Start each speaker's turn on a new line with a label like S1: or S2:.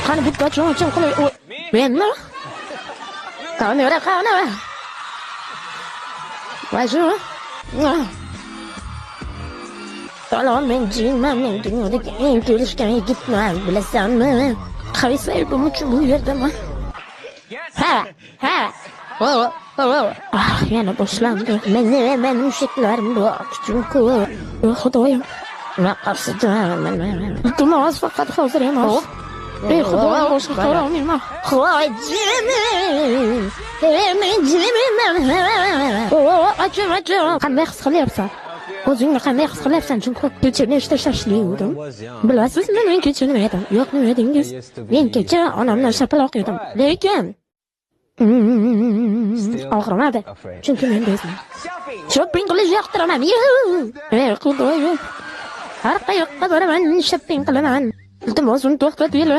S1: Qani bitta oching qilay. Menmi? Qani, qani. Voy shu. Salom, men jinman, men dunyodagi eng kelishgan yigitman, bilasanmi? Qaysi aybim uchun bu yerdaman? Ha, ha. Ah, yana boshlandi. Men mushaklarim bor, kuchim ko'p. Xudoyim. Nima qilsin? Iltimos, faqat hozir emas. Ey Xudoyim, boshqa qila olmayman. Voy, Jimin! Men Jimin! Achim, achim. Qanday his qilyapsan? O'zingni qanday his qilyapsan? Chunki kecha nechta shashlik yedim. Bilasizmi, men kecha nima yedim? Yo'q, nima yedingiz? Men kecha onamdan shapaloq yedim. Lekin og'rimadi. Chunki men bezman. Shopping qilish yoqtiraman. Ey Xudoyim. Har qayoqqa boraman, shopping qilaman. Iltimos, uni to'xtat.